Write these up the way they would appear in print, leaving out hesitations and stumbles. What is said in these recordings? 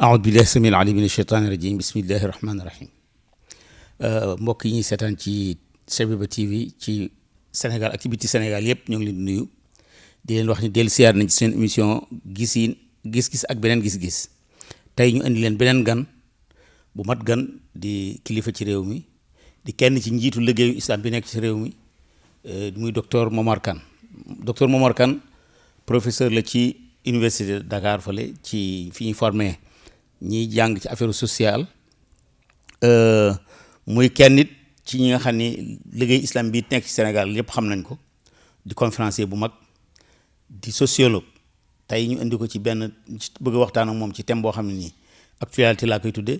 aoudu billahi samil alim min asheytaani rajim bismillahi rahmaani rahim mbokk yi ñuy seetaan ci Shabeba TV ci Sénégal ak ci biti Sénégal yëpp ñoo ngi leen di nuyu di leen wax ni dellu siyaar nañ ci seen émission gis-gis ak beneen gis-gis tey ñu indi leen beneen gan bu mat gan di kilifa ci réew mi di kenn ci njiitu liggéeyu islam bi nekk ci réew mi muy docteur Momar Kane docteur Momar Kane professeur la ci université de Dakar fële ci fi ñuy formé ñiy jàng ci affaire sociale muy kenn nit ci ñi nga xam ni liggéey islam bi nekk ci Sénégal yëpp xam nañ ko di conférencier bu mag di sociologue tey ñu indi ko ci benn bëgg a waxtaan ak moom ci thème boo xam ne nii actualité laa koy tuddee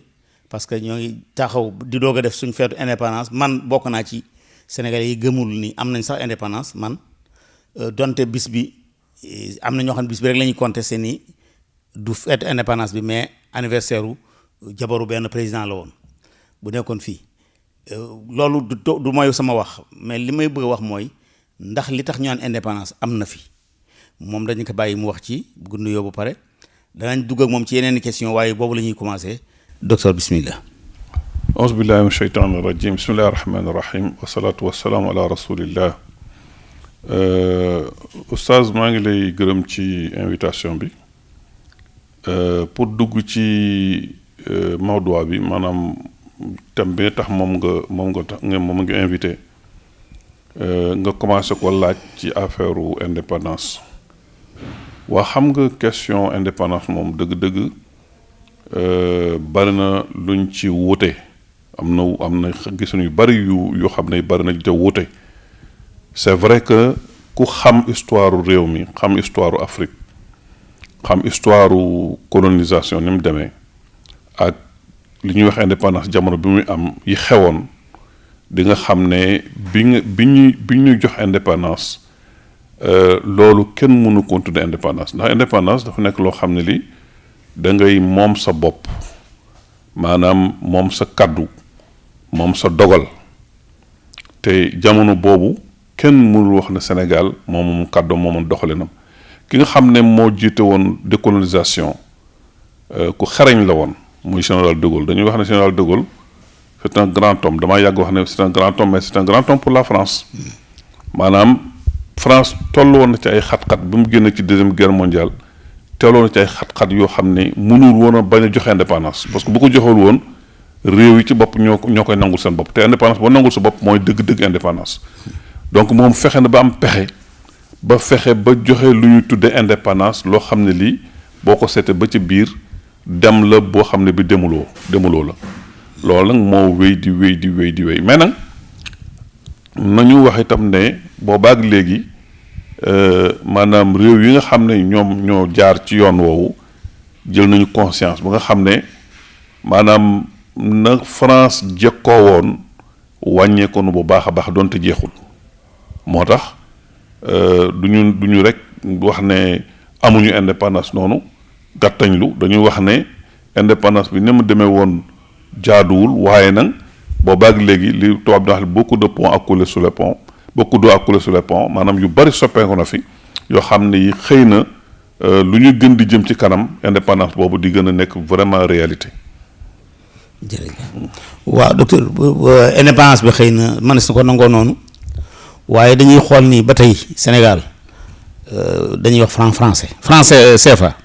parce que ñoo ngi taxaw di doog a def suñ feetu indépendance man bokk naa ci Sénégalais yi gëmul ni am nañ sax indépendance man donte bis bi am na ñoo xam ne bis bi rek la ñuy contesté ni du feetu indépendance bi mais anniversaire u jabaru benn président la woon bu nekkoon fii loolu du mooy sama wax mais li may bëgg a wax mooy ndax li tax ñu naan indépendance am na fi moom dañu ko bàyyi mu wax ci bu nuyoo ba pare danañ dugg ak moom ci yeneen question waaye boobu la ñuy commencé docteur bismillah auzu billahi min sheytaani rajim bismillahi rahmaani rahim wasalaatu wasalaamu ala rasulillah oustaz maa ngi lay gërëm ci invitation bi pour dugg ci mawduu bi maanaam thème bi tax moom nga invité nga commencé ko laaj ci affaire indépendance waa xam nga question indépendance moom dëgg-dëgg bari na luñ ci wute am na gisuñu yu bari yu xam ne bari na te wute c'est vrai que ku xam histoire réew mi xam histoire Afrique xam histoire colonisation ni mu demee ak li ñuy wax indépendance jamono bi muy am yi xewoon di nga xam ne bi ñuy jox indépendance loolu kenn mënu ko tudde indépendance ndax indépendance dafa nekk loo xam ne li da ngay moom sa bopp maanaam moom sa kaddu moom sa dogal te jamono boobu kenn mënul wax ne Sénégal moom kaddu moomoon doxalinam ki nga xam ne moo jiite woon décolonisation ku xarañ la woon muy général de Gaulle dañuy wax ne général de Gaulle c'est un grand homme damaa yàgg wax ne c'est un grand homme mais c'est un grand homme pour la France maanaam France toll woon na ci ay xat-xat bi mu génn ci deuxième guerre mondiale teeloon na ci ay xat-xat yoo xam ne mënul woon a bañ a joxe indépendance parce que bu ko joxewul woon réew yi ci bopp ñoo koy nangul seen bopp te indépendance boo nangul sa bopp mooy dëgg-dëgg indépendance donc moom fexe na ba am pexe ba fexe ba joxe lu ñu tudde indépendance loo xam ne lii boo ko seetee ba ci biir dem la boo xam ne bi demuloo la loolu nag moo wéy mais nag nañu wax itam ne boobaag léegi maanaam réew yi nga xam ne ñoom ñoo jaar ci yoon woowu jël nañu conscience ba nga xam ne maanaam na France jekkoo woon wàññeeku nu bu baax a baax doonte jeexul moo tax duñu rek wax ne amuñu indépendance noonu gàttañlu dañuy wax ne indépendance bi ni mu demee woon jaaduwul waaye nag boobaag léegi li tubaab di wax beaucoup de ponts à couler sous les ponts beaucoup d'eau à couler sous les ponts maanaam yu bari soppeeku na fi yoo xam ne yi xëy na lu ñu gën di jëm ci kanam indépendance boobu di gën a nekk vraiment réalité. jërëjëf waaw docteur indépendance bi xëy na mënees na ko nangoo noonu waaye dañuy xool ni ba tey Sénégal dañuy wax français CFA.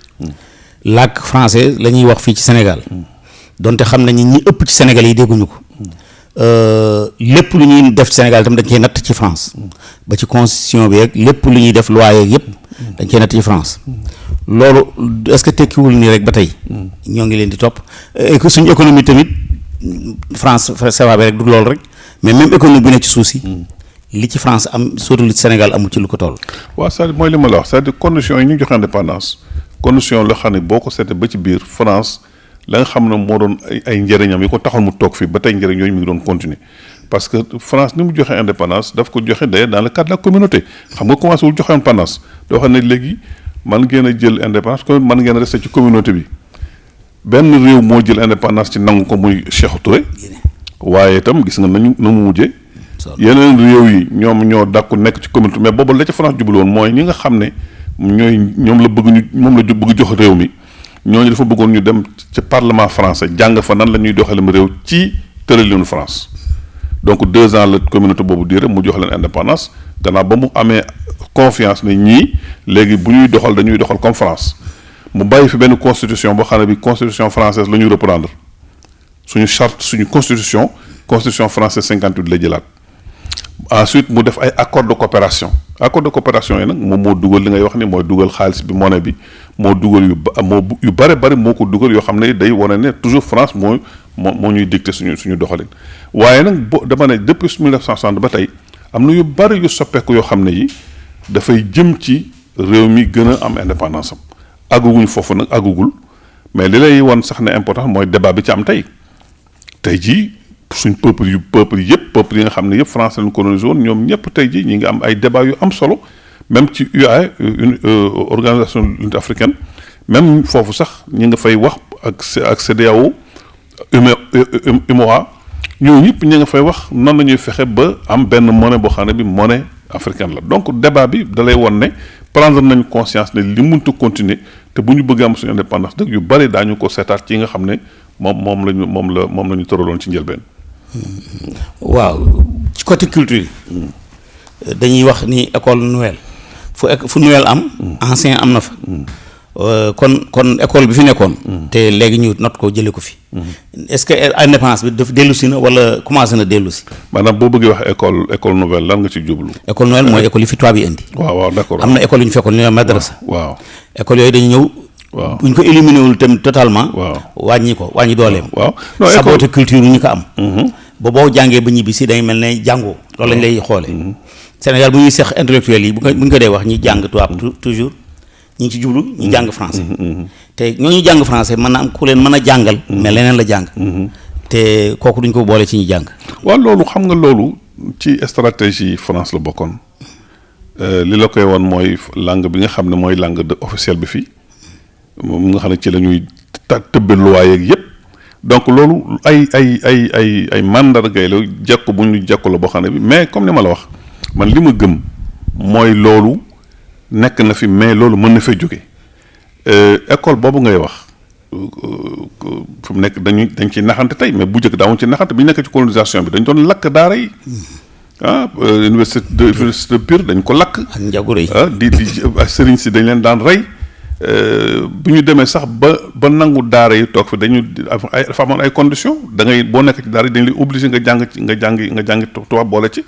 làkk français la ñuy wax fii ci Sénégal donte xam nañu ñi ëpp ci Sénégal yi dégguñu ko lépp lu ñuy def ci Sénégal itam dañ koy natt ci France ba ci constitution bi ak lépp lu ñuy def loi yeeg yëpp dañ koy natt ci France loolu est-ce que tekkiwul nii rek ba tey ñoo ngi leen di topp et que suñu économie tamit France CFA bi rek du loolu rek mais même économie bi ne ci suuf si li ci France am surtout li ci Sénégal amul ci lu ko toll. waaw c'est-à-dire mooy li ma la wax c'est-à-dire conditions yi ñu joxe indépendance condition la xam ne boo ko seetee ba ci biir France la nga xam ne moo doon ay njëriñam yi ko taxoon mu toog fii ba tey njëriñ yooyu mi ngi doon continuer parce que France ni mu joxe indépendance daf ko joxe d'ailleurs dans le cadre de la communauté xam nga commencé wul joxe indépendance doo xam ne léegi man ngeen a jël indépendance comme man ngeen a resté ci communauté bi benn réew moo jël indépendance ci nangu ko muy Cheikh Touré waaye itam gis nga nañu nu mu mujjee yeneen réew yi ñoom ñoo dàkku nekk ci communauté mais boobu la ca France jublu woon mooy ñi nga xam ne ñoom la bëgg jox réew mi ñooñu dafa bëggoon ñu dem ci parlement français jàng fa nan la ñuy doxalam réew ci tëralinu France. Donc 2 ans la communauté boobu diire mu jox leen indépendance gannaaw ba mu amee confiance ne ñii léegi bu ñuy doxal dañuy doxal comme France mu bàyyi fi benn constitution boo xam ne bi constitution française la ñuy reprendre suñu charte suñu constitution française 58 la jëlaat. Ensuite mu def ay accord de coopération yi nag moom moo dugal li ngay wax ni mooy dugal xaalis bi monnaie bi moo dugal yu bare moo ko dugal yoo xam ne day wane ne toujours France moo ñuy dicter suñu doxalin waaye nag dama ne depuis 1960 ba tey am na yu bari yu soppeeku yoo xam ne yi dafay jëm ci réew mi gën a am indépendance am àgguguñ foofu nag àggugul mais li lay wan sax ne important mooy débat bi ci am tey jii suñ peuple yi nga xam ne yëpp France lañ colonisé woon ñoom ñëpp tey jii ñi ngi am ay débat yu am solo même ci UA organisation de l'unité africaine même foofu sax ñi nga fay wax ak CEDEAO UMOA ñooñu ñëpp ñi nga fay wax nan la ñuy fexe ba am benn monnaie boo xam ne bi monnaie africaine la donc débat bi da lay won ne prendre nañ conscience ne li mënut a continuer te bu ñu bëgg am suñu indépendance dëgg yu bari daañu ko seetaat ci nga xam ne moom la ñu tëraloon ci njëlbeen. waaw ci côté culture dañuy wax ni école Noël fu Noël am ancien am na fa kon école bi fi nekkoon te léegi ñu not ko jële ko fi est-ce que indépendance bi daf dellu si na wala commencé na dellu si maanaam boo bëggee wax école nouvelle lan nga ci jublu école Noël mooy école yi fi tubaab yi indi waaw d'accord am na école yu ñu fekkoon ñu ne madrasa waaw école yooyu dañu ñëw waaw bu ñu ko éliminé wul tamit totalement waaw wàññi dooleem waaw saboté culture ñu ko am ba boo jàngee ba ñibbi si dañu mel ne jàngoo loolu lañ lay xoole Sénégal bu ñuy seq intellectuel yi bu ñu ko dee wax ñi jàng tubaab toujours ñi ngi ci jublu ñi jàng français te ñooñu jàng français mën na am ku leen mën a jàngal mais leneen la jàng te kooku duñ ko boole ci ñi jàng waaw loolu xam nga loolu ci stratégie France la bokkoon li la koy woon mooy langue bi nga xam ne mooy langue officielle bi fii moom nga xam ne ci la ñuy tëbbe loi yeeg yépp donc loolu ay mandargay la jekku bu ñu jekku la boo xam ne bi mais comme ni ma la wax man li ma gëm mooy loolu nekk na fi mais loolu mën na fee jóge école boobu ngay wax fu mu nekk dañ ciy naxante tey mais bu njëkk daawuñ ci naxante bi ñu nekk ci colonisation bi dañ doon lakk daara yi université de Pire dañ ko lakk ak njagure yi di sëriñ si dañ leen daan rey bu ñu demee sax ba nangu daara yi toog fi dafa amoon ay conditions da ngay boo nekk ci daara yi dañ lay obligé nga jàngi tubaab boole ci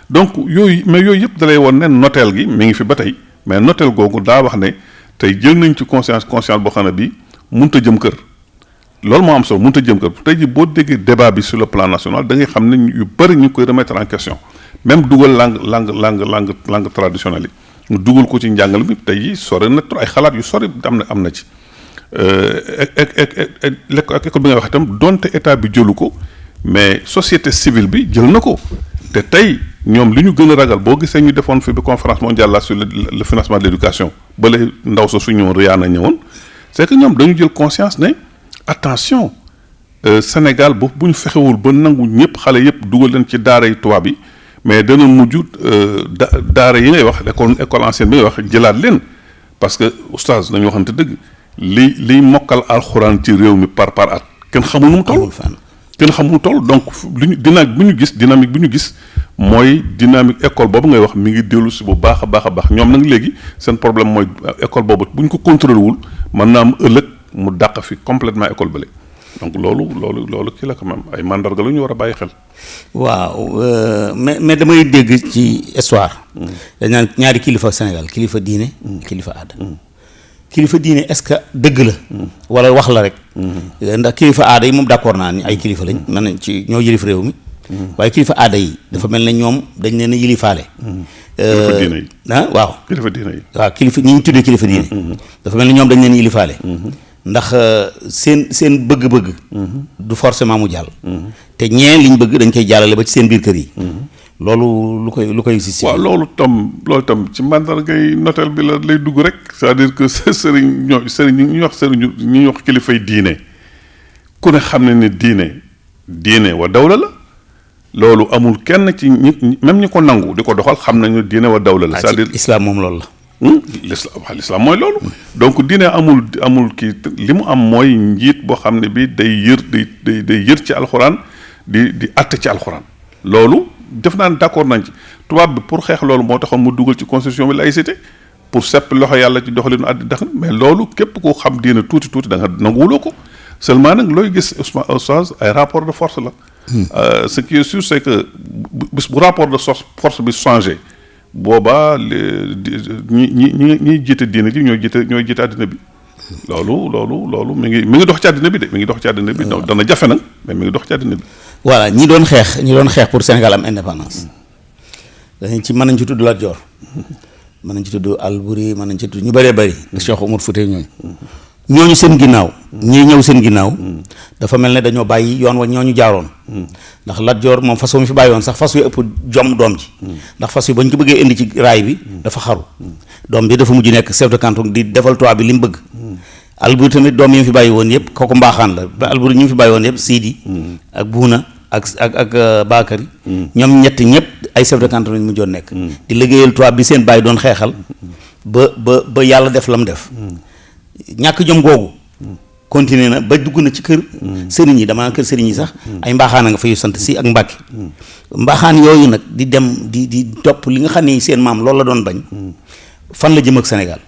donc yooyu yëpp da lay woon ne noteel gi mi ngi fi ba tey mais noteel googu daa wax ne tey jël nañ ci conscience boo xam ne bii mënut a jëm kër loolu moo am solo mënut a jëm kër tey ji boo déggee débat bi sur le plan national da ngay xam ne yu bëri ñu koy remettre en question même dugal langue traditionnelle yi. ñu dugal ko ci njàngal mi tey jii sore na ay xalaat yu sori am na ci école bi nga wax itam donte état bi jëlu ko mais société civile bi jël na ko te tey ñoom li ñu gën a ragal boo gisee ñu defoon fi bi conférence mondiale là sur le financement de l'éducation bale ndaw sa su ñëwoon Rihanna ñëwoon c'est que ñoom dañu jël conscience ne attention Sénégal bu ñu fexewul ba nangu ñëpp xale yëpp dugal leen ci daara yi tubaab yi mais dana mujj daara yi ngay wax école ancienne bi ngay wax jëlaat leen parce que oustaz nañu waxante dëgg liy mokkal alxuraan ci réew mi par at kenn xamul nu mu toll donc dynamique bi ñu gis mooy dynamique école boobu ngay wax mi ngi dellu si bu baax a baax ñoom nag léegi seen problème mooy école boobu bu ñu ko contrôlé wul mën naa am ëllëg mu dàq fi complètement école bële donc loolu kii la quand même ay mandarga lu ñu war a bàyyi xel. waaw mais damay dégg ci histoire. dañ naan ñaari kilifa Sénégal kilifa diine. kilifa aada. kilifa diine est-ce que dëgg la. wala wax la rek. ndax kilifa aada yi moom d'accord naa ni ay kilifa lañ. mën nañ ci ñoo yilif réew mi. waaye kilifa aada yi dafa mel ne ñoom dañ leen a yilifaale. kilifa diine yi waaw. kilifa diine yi waaw kilifa ñi ñu tuddee kilifa diine. dafa mel ne ñoom dañ leen yilifaale. ndax seen bëgg-bëgg. du forcément mu jàll. te ñeen liñ bëgg dañ koy jàllale ba ci seen biir kër yi. loolu lu koy si. waaw loolu tam ci mandargay noteel bi la lay dugg rek c'est-à-dire que sëriñ ñi ñuy wax kilifay diine ku ne xam ne diine wa dawla la loolu amul kenn ci même ñi ko nangu di ko doxal xam nañu diine wa dawla la. c'est-à-dire islam moom loolu la. l'islam mooy loolu. donc diine amul kii li mu am mooy njiit boo xam ne bi day yër ci alxuraan di àtte ci alxuraan. loolu def naa ne d'accord nañ ci tubaab bi pour xeex loolu moo taxoon mu dugal ci constitution bi laïcité pour sepp loxo yàlla ci doxalinu àddi dax mais loolu képp koo xam diine tuuti da nga nanguwuloo ko seulement nag looy gis Oustaz ay rapport de force la. Ce qui est sûr c'est que bu rapport de force bi changé boobaa ñi jiite diine ji ñooy jiite àddina bi. loolu mi ngi dox ci àddina bi de mi ngi dox ci àddina bi. dana jafe nag mais mi ngi dox ci àddina bi. voilà ñi doon xeex pour Sénégal am indépendance dañ ci mën nañ ci tudd Lat Joor mën nañ ci tudd Albouri mën nañ ci tudd ñu bëree bëri Cheikh Oumar Fouté ñooñu seen ginnaaw ñii ñëw seen ginnaaw dafa mel ne dañoo bàyyi yoon wa ñooñu jaaroon ndax Lat Joor moom fas wi fi bàyyi woon sax fas wi ëpp jom doom ji ndax fas wi ba ñu ko bëggee indi ci raay bi dafa xaru doom bi dafa mujj nekk chef de canton di defal tubaab bi li mu bëgg Albouri tamit doom yi mu fi bàyyi woon yëpp kooku mbaaxaan la Albouri ñu mu fi bàyyi woon yëpp Sidi ak Buuna ak Bakary ñoom ñëpp ay chef de canton lañ mujjoon nekk di liggéeyal tubaab bi seen bàyyi doon xeexal ba yàlla def la mu def ñàkk jom googu continuer na ba dugg na ci kër sëriñ yi dama kër sëriñ yi sax ay mbaaxaan a nga fa yu sant si ak Mbàkke mbaaxaan yooyu nag di dem di topp li nga xam ne seen maam loolu la doon bañ fan la jëm ak Sénégal.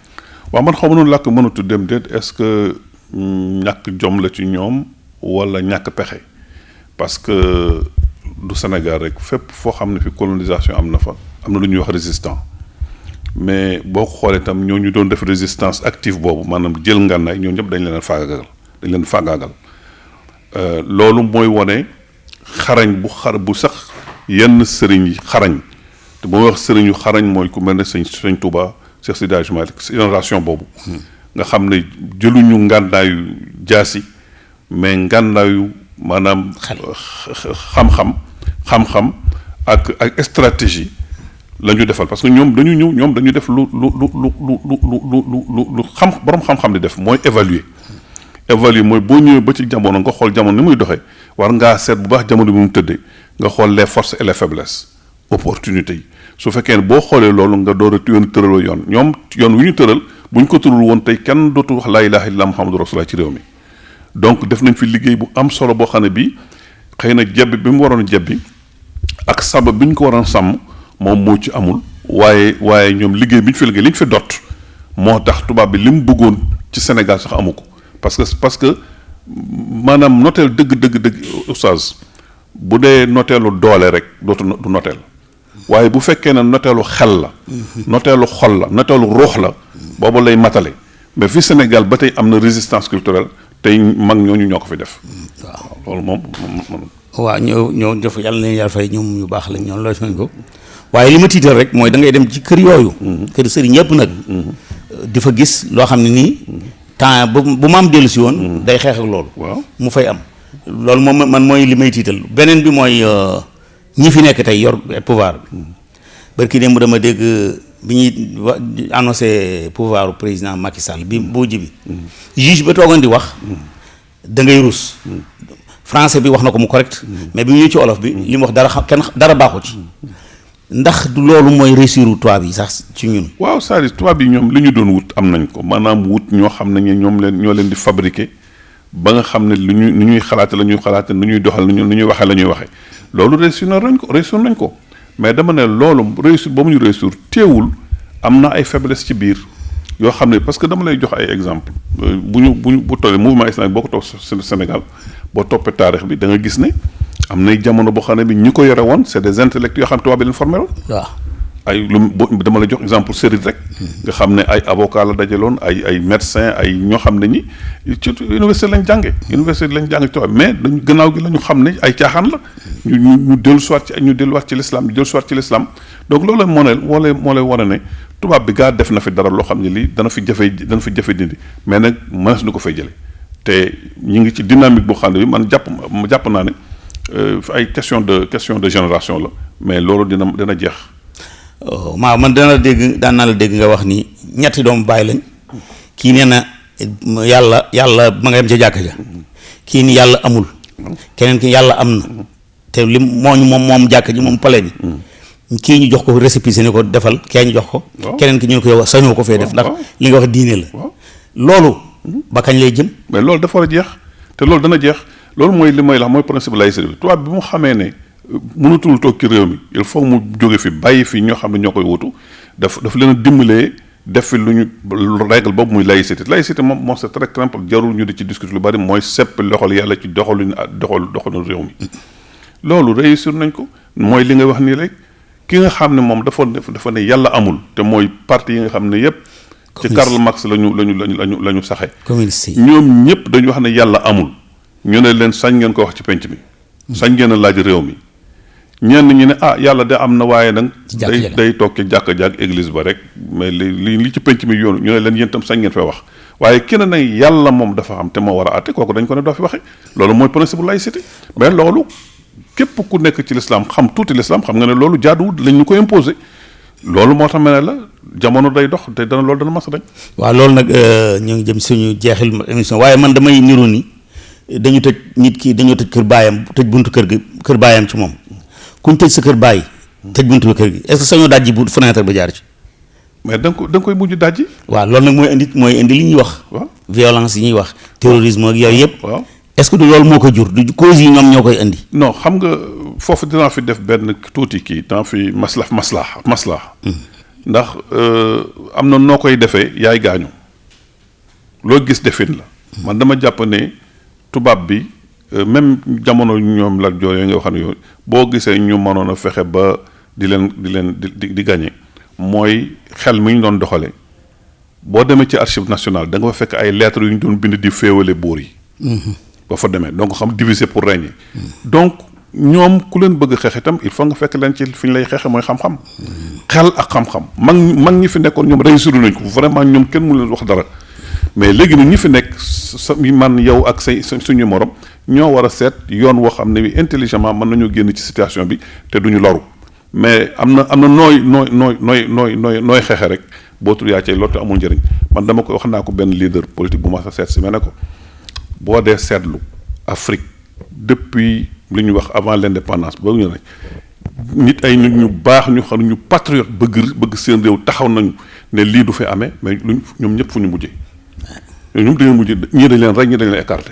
waaw man xaw ma noonu làkk mënatu dem déet est-ce que ñàkk jom la ci ñoom wala ñàkk pexe parce que du Sénégal rek fépp foo xam ne fi colonisation am na fa am na lu ñuy wax résistant mais boo xoolee itam ñooñu doon def résistance active boobu maanaam jël ngànnaay ñoo ñëpp dañ leen faagaagal loolu mooy wane xarañ bu sax yenn sëriñ yi xarañ te bu ma wax sëriñ yu xarañ mooy ku mel ne sëñ Touba Cheikh Seydi Hadji Malick génération boobu nga xam ne jëluñu ngànnaayu jaasi mais ngànnaayu maanaam xam-xam ak stratégie la ñu defal parce que ñoom dañu def lu borom xam-xam di def mooy évaluer mooy boo ñëwee ba ci jamono nga xool jamono ni muy doxee war ngaa seet bu baax jamono bi mu tëddee nga xool les forces et les faiblesses opportunités yi su fekkee ne boo xoolee loolu nga door a tëraloo yoon yoon wi ñu tëral bu ñu ko tërul woon tey kenn dootu wax laa ilaaha illallaah Muhammadu Rasulullah ci réew mi donc def nañ fi liggéey bu am solo boo xam ne bii xëy na jebbi bi mu waroon jebbi ak sabab bi ñu ko waroon sàmm moom moo ci amul waaye ñoom liggéey bi ñu fi liggéey li ñu fi dot moo tax tubaab bi li mu bëggoon ci Sénégal sax amu ko parce que maanaam noteel dëgg oustaz bu dee noteelu doole rek du noteel waaye bu fekkee ne noteelu xel la noteelu xol la noteelu ruux la boobu lay matale mais fi Sénégal ba tey am na résistance culturelle tey mag ñooñu ñoo ko fi def. waaw loolu moom. waaw ñoo def yàlla na yàlla fay ñoom ñu baax lañ ñoom loo nañ ko waaye li ma tiital rek mooy da ngay dem ci kër yooyu. kër sëriñ yëpp nag. di fa gis loo xam ne nii temps bu ma am dellu si woon. day xeex ak loolu. waaw mu fay am. loolu moom man mooy li may tiital beneen bi mooy ñi fi nekk tey yor pouvoir bi. barki démb dama dégg bi ñuy annoncé pouvoir président Macky Sall bi boo ji bi juge ba toogoon di wax da ngay rus français bi wax na ko mu correct mais bi mu ñëw ci olof bi li mu wax dara baaxu ci ndax du loolu mooy réussir tubaab yi sax ci ñun. waaw c'est-à-dire tubaab yi ñoom li ñu doon wut am nañ ko maanaam wut ñoo xam ne ñoo leen di fabriquer ba nga xam ne lu ñuy xalaate la ñuy xalaate nu ñuy doxal nu ñuy waxee la ñuy waxee loolu réussir nañ ko mais dama ne loolu réussir ba mu ñu réussir teewul am na ay faiblesse ci biir yoo xam ne parce que dama lay jox ay exemple bu tollee mouvement islamique boo ko toog Sénégal boo toppee taarix bi da nga gis ne am nay jamono boo xam ne bi ñi ko yore woon c'est des intellectuels yoo xam ne tubaab bi leen formé woon. waaw ay dama la jox exemple série rek. nga xam ne ay avocat la dajaloon ay médecin ay ñoo xam ne ñi ci université lañ jànge ci tubaab mais dañu gannaaw gi la ñu xam ne ay caaxaan la ñu delluwaat ci l'islam donc loolu moo lay wane ne tubaab bi gaa def na fi dara loo xam ne lii dana fi jafe dindi mais nag mënees na ko fay jële te ñu ngi ci dynamique boo xam ne bi man jàpp naa ne ay question de génération la mais loolu dina jeex. maa man daan naa la dégg nga wax ni ñetti doomu bàyyi lañ kii nee na yàlla ma nga yem ca jàkka ja kii ni yàlla amul keneen ki yàlla am na te lim moom jàkka ji moom pale bi kii ñu jox ko récépissé ni ko defal kee ñu jox ko. keneen ki ñu ne ko yow sañoo ko fee def. ndax li nga wax diine la. loolu. ba kañ lay jëm. mais loolu dafa war a jeex te loolu dana jeex loolu mooy li may la mooy principe laïcité bi tubaab bi mu xamee ne mënatul toog ci réew mi il faut mu jóge fi bàyyi fi ñoo xam ne ñoo koy wutu daf leen a dimbalee def fi lu ñu règle boobu muy laïcité moom c'est très simple jarul ñu di ci discuter lu bari mooy sepp loxol yàlla ci doxaluñu doxalu réew mi loolu réussir nañ ko mooy li nga wax nii rek ki nga xam ne moom dafa ne yàlla amul te mooy parti yi nga xam ne yépp ci Karl Marx lañu saxe ñoom ñëpp dañu wax ne yàlla amul ñu ne leen sañ ngeen ko wax ci penc mi sañ ngeen a laaj réew mi ñenn ñi ne yàlla de am na waaye nag day toog ci jàkka jàkk église ba rek mais li ci penc mi yoonu ñu ne leen yéen itam sañ ngeen fee wax waaye kenn nag yàlla moom dafa am te moo war a àtte kooku dañ ko ne doo fi waxe loolu mooy principe bu laïcité mais loolu képp ku nekk ci l'islam xam tuuti l'islam xam nga ne loolu jaaduwul lañ ñu ko imposer loolu moo tax ma ne la jamono day dox te loolu dana mas a dañ. waaw loolu nag ñu ngi jëm suñu jeexil émission waaye man damay niru ni dañu tëj nit ki dañoo tëj kër baayam tëj buntu kër baayam ci moom kuñ tëj sa kër baay. tëj buntu bi kër gi est-ce que sañoo dajji bu fenêtre ba jaar ci. mais da nga koy mujj dajji. waaw loolu nag mooy indi li ñuy wax. waaw violence yi ñuy wax. terrorisme ak yooyu yëpp. waaw est-ce que du loolu moo ko jur du cause yi ñoom ñoo koy indi. non xam nga foofu dinaa fi def benn tuuti kii dinaa fi maslaa. ndax am na noo koy defee yaay gaañu loo gis defin la. man dama jàpp ne tubaab bi même jamono ñoom la jooyoo nga xam ne yooyu boo gisee ñu mënoon a fexe ba di gagné mooy xel mi ñu doon doxale boo demee ci archive nationale da nga fa fekk ay lettres yu ñu doon bind di féewale buur yi. ba fa demee donc xam diviser pour régner. donc ñoom ku leen bëgg a xeex itam il faut nga fekk leen ci fi ñu lay xeexe mooy xam-xam. xel ak xam-xam mag ñi fi nekkoon ñoom réussir nañ ko vraiment ñoom kenn mu leen wax dara mais léegi nag ñi fi nekk man yow ak suñu morom ñoo war a seet yoon woo xam ne bi intelligemment mën nañoo génn ci situation bi te duñu loru mais am na nooy xeexe rek bootul yaa cay loolu te amul njëriñ man dama ko wax naa ko benn leader politique bu ma sa seet si ma ne ko boo dee seetlu Afrique depuis li ñuy wax avant l'indépendance ba ñu ne nit ñu baax ñu xam ñu patriote bëgg seen réew taxaw nañu ne lii du fi amee mais ñoom ñëpp fu ñu mujjee ñoom dañoo mujjee ñii dañ leen rey ñii dañ leen écarté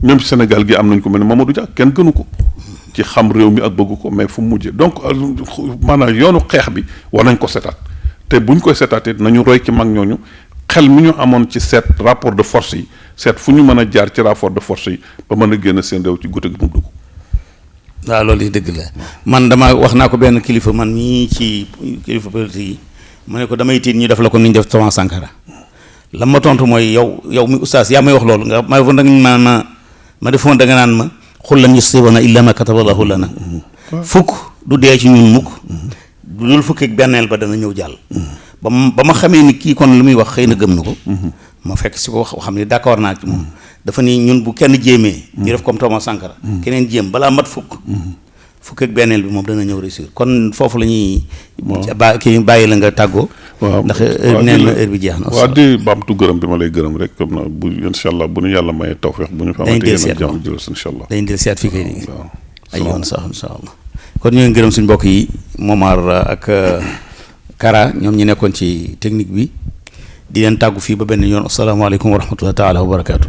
ñoom ci Sénégal gi am nañ ko mel ne Mamadou Dia kenn gënu ko ci xam réew mi ak bëgg ko mais fu mu mujjee donc maanaam yoonu xeex bi war nañ ko seetaat te buñ koy seetaatee nañu roy ci mag ñooñu xel mi ñu amoon ci seet rapport de force yi seet fu ñu mën a jaar ci rapport de force yi ba mën a génn seen réew ci guddi gi mu dugg. waaw loolu yi dëgg la man dama wax naa ko benn kilifa man ñii ci kilifa politique yi mu ne ko damay tiit ñu def la ko ni ñu def Thomas Sankara la ma tontu mooy yow mi oustaz yaa may wax loolu nga ma defoon da nga ma defoon da nga naan ma xul lan yusibana illa ma kataballahu lana fukk du dee ci ñun mukk du dul fukk ak benneel ba dana ñëw jàll ba ma xamee ni kii kon lu muy wax xëy na gëm na ko ma fekk si ko xam ne d'accord naa ci moom dafa ni ñun bu kenn jéemee ñu def comme Thomas Sankara keneen jéem balaa mat fukk ak benneel bi moom dana ñëw réussir kon foofu la ñuy bàyyi la nga tàggoo ndax neen na heure bi jeex na waaw di baamtu gërëm bi ma lay gërëm rek comme na bu incha allah bu ñu yàlla mayee tawfeex bu ñu fa amatee yéen jàmm jël incha allah dañ del seet fii kay nii ay yoon sax incha allah kon ñu ngi gërëm suñu mbokk yi Momar ak Kara ñoom ñi nekkoon ci technique bi di leen tàggu fii ba benn yoon asalaamaaleykum wa rahmatullahi taala wa barakaatu.